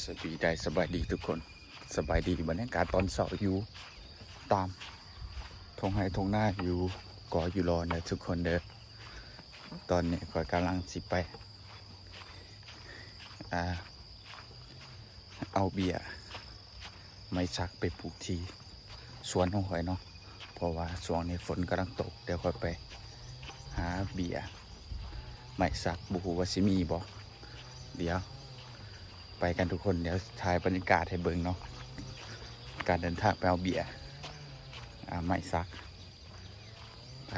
ສະບາຍດີ ສະບາຍດີທຸກຄົນ ສະບາຍດີ ບັນຍາກາດຕອນເຊົ້າຢູ່ຕາມທົ່ງໄຮ່ທົ່ງນາ ຢູ່ກໍຢູ່ລອນເດີທຸກຄົນເດີ. ຕອນນີ້ຂ້ອຍກຳລັງຊິໄປ ອ່າ ເອົາເບ້ຍໄມ້ສັກໄປປູກທີ່ສວນຂອງຂ້ອຍເນາະ ເພາະວ່າຊ່ວງນີ້ຝົນກຳລັງຕົກ. ດຽວຂ້ອຍໄປຫາເບ້ຍໄມ້ສັກ ບໍ່ຮູ້ວ່າຊິມີບໍ່. ດຽວໄປກັນທຸກຄົນ ດຽວຖ່າຍບັນຍາກາດໃຫ້ເບິ່ງເນາະ ການເດີນທາງໄປເອົາເບ້ຍ ອ່າ ໄມ້ສັກ ໄປ.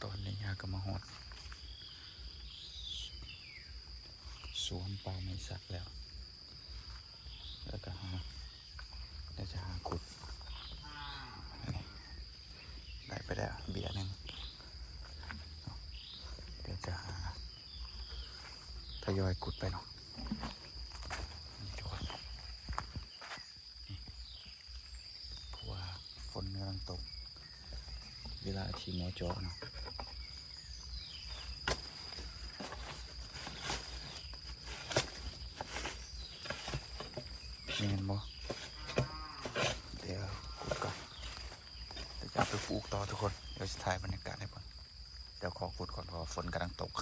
ຕອນນີ້ເຮົາກໍມາຮອດສວນປ່າໄມ້ສັກແລ້ວ ແລ້ວກໍຫາ ແລ້ວຈະຫາຂຸດ ໄດ້ໄປແລ້ວເບ້ຍໜຶ່ງ ດຽວຈະຫາທະຍອຍຂຸດໄປເນາະ ນີ້ທຸກຄົນ. ເພາະວ່າຝົນກຳລັງຕົກ ເວລາທີ່ໝໍເຈາະເນາະ ແມ່ນບໍ່? ດຽວຂຸດກ່ອນ ດຽວຈະເອົາໄປປູກຕໍ່ທຸກຄົນ ດຽວຊິຖ່າຍບັນຍາກາດໃຫ້ເບິ່ງ ດຽວຂໍຂຸດກ່ອນ ເພາະວ່າຝົນກຳລັງຕົກ.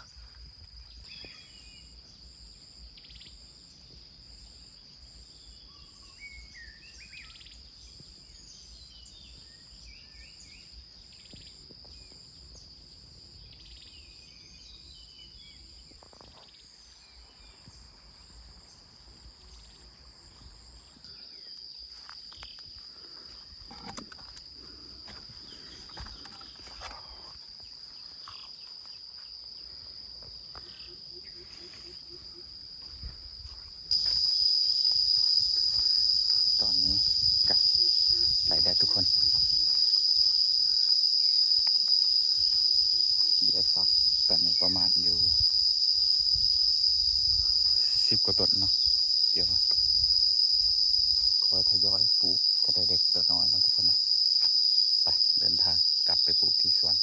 ຕອນນີ້ກະໄດ້ແລ້ວທຸກຄົນ ເບ້ຍສັກ ຕອນນີ້ປະມານຢູ່ສິບກວ່າຕົ້ນເນາະ ດຽວຄ່ອຍທະຍອຍປູກ ກະໄດ້ເລັກໄດ້ນ້ອຍເນາະທຸກຄົນນະ. ໄປ ເດີນທາງກັບໄປປູກທີ່ສວນ.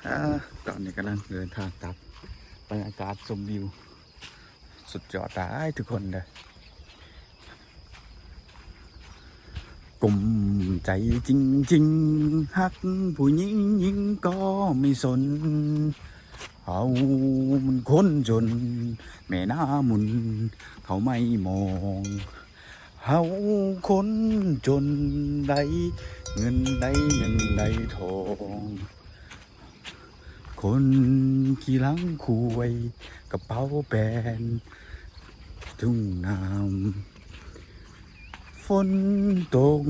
ອາ ຕອນນີ້ກຳລັງເດີນທາງກັບ ບັນຍາກາດຊົມວິວສຸດຍອດຫຼາຍທຸກຄົນເດີ. ກົມໃຈຈິງໆ ຮັກຜູ້ຍິງຍິງກໍໄມ່ສົນ ເຮົາມັນຄົນຈົນ ແມ່ໜ້າມົນເຂົາໄມ່ມອງ ເຮົາຄົນຈົນໄດ້ເງິນໄດ້ເງິນໄດ້ທອງ ຄົນຂີ່ຫຼັງຄວາຍ ກະເປົາແປ້ນ ທຸງນ້ຳ ຝົນຕົກ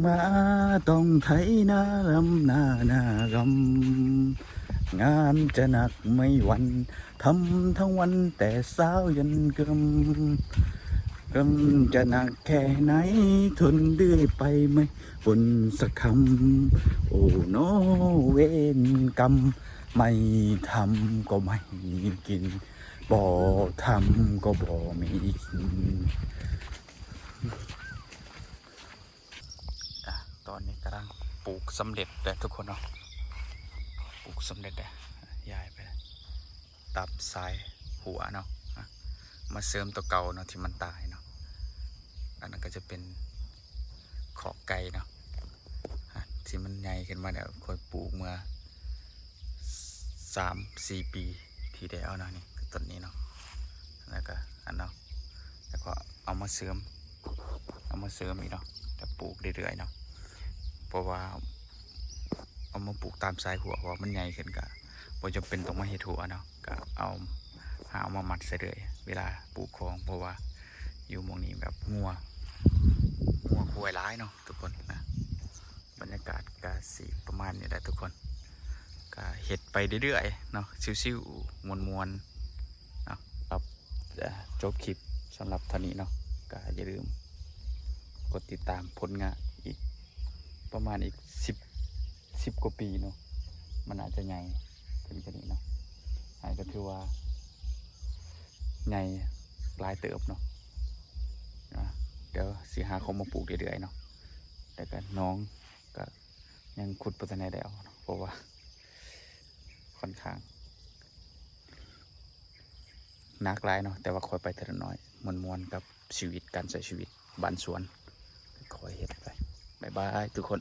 ມາຕ້ອງໄຖນາ ລຳນານາກຳ ງານຈະໜັກໄມ່ຫວັ່ນ ທຳທັງວັນແຕ່ເຊົ້າຢັນຄ່ຳ กำจะหนักแค่ไหน ทนเรื่อยไปไม่บ่นสักคำ โอ้น้อเวรกรรม ไม่ทำก็ไม่มีกิน บ่ทำก็บ่มีกิน อ่ะ ตอนนี้กำลังปลูกสำเร็จแล้วทุกคนเนาะ ปลูกสำเร็จแล้ว ย้ายไป ตัดสายหัวเนาะ อ่ะ มาเสริมตัวเก่าเนาะ ที่มันตายเนาะ อันนั้นก็จะเป็นคอกไก่เนาะ อ่ะ ที่มันใหญ่ขึ้นมาแล้ว ค่อยปลูกเมื่อสามสี่ปีที่แล้วเนาะ นี่ต้นนี้เนาะ แล้วก็อันเนาะ แล้วก็เอามาเสริม เอามาเสริมอีกเนาะ แล้วปลูกเรื่อยๆเนาะ เพราะว่า เอามาปลูกตามสายหัว เพราะว่ามันใหญ่ขึ้นก็บ่จำเป็นต้องมาเฮ็ดหัวเนาะ ก็เอา หาเอามามัดใส่เลย เวลาปลูกของ เพราะว่าอยู่หม่องนี้แบบงัว งัวควายหลายเนาะทุกคนนะ บรรยากาศก็สิประมาณนี้แหละทุกคน ก็เฮ็ดไปเรื่อยๆเนาะ ชิวๆ ม่วนๆเนาะ ครับ อ่า จบคลิปสำหรับเท่านี้เนาะ ก็อย่าลืมกดติดตามผลงานอีก ประมาณอีกสิบ สิบกว่าปีเนาะ มันอาจจะใหญ่ขึ้นกว่านี้เนาะ อันนี้ก็ถือว่าใหญ่หลายเติบเนาะ อ่ะ เดี๋ยวสิหาของมาปลูกเรื่อยๆเนาะ แล้วก็หนองก็ยังขุดบ่ทันได้แล้วเนาะ เพราะว่าค่อนข้างหนักหลายเนาะ แต่ว่าค่อยไปเทื่อละน้อย ม่วนๆกับชีวิต การใช้ชีวิตบ้านสวน ค่อยเฮ็ดไป บ๊ายบายทุกคน